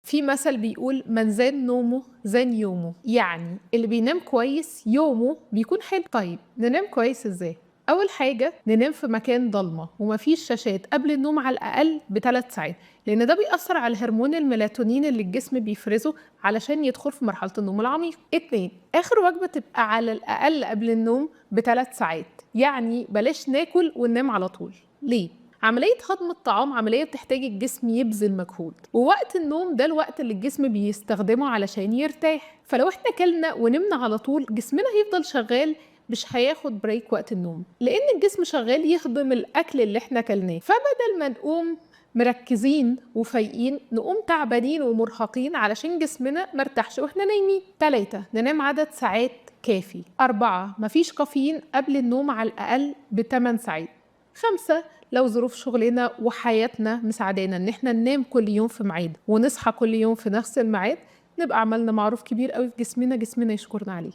في مثل بيقول: من زان نومه زان يومه، يعني اللي بينام كويس يومه بيكون حلو. طيب ننام كويس ازاي؟ أول حاجة ننام في مكان ضلمة ومفيش شاشات قبل النوم على الأقل ب3 ساعات، لأن ده بيأثر على هرمون الميلاتونين اللي الجسم بيفرزه علشان يدخل في مرحلة النوم العميق. 2، آخر وجبة تبقى على الأقل قبل النوم ب3 ساعات، يعني بلاش ناكل وننام على طول. ليه؟ عملية هضم الطعام عملية بتحتاج الجسم يبذل مجهود، ووقت النوم ده الوقت اللي الجسم بيستخدمه علشان يرتاح. فلو احنا كلنا ونمنا على طول، جسمنا هيفضل شغال، مش هياخد break وقت النوم، لان الجسم شغال يهضم الاكل اللي احنا كلناه. فبدل ما نقوم مركزين وفايقين، نقوم تعبانين ومرهقين علشان جسمنا مرتاحش واحنا نايمين. 3، ننام عدد ساعات كافي. 4، مفيش كافيين قبل النوم على الأقل ب8 ساعات. 5، لو ظروف شغلنا وحياتنا مساعدانا إن إحنا ننام كل يوم في ميعاد ونصحى كل يوم في نفس الميعاد، نبقى عملنا معروف كبير قوي في جسمنا، جسمنا يشكرنا عليه.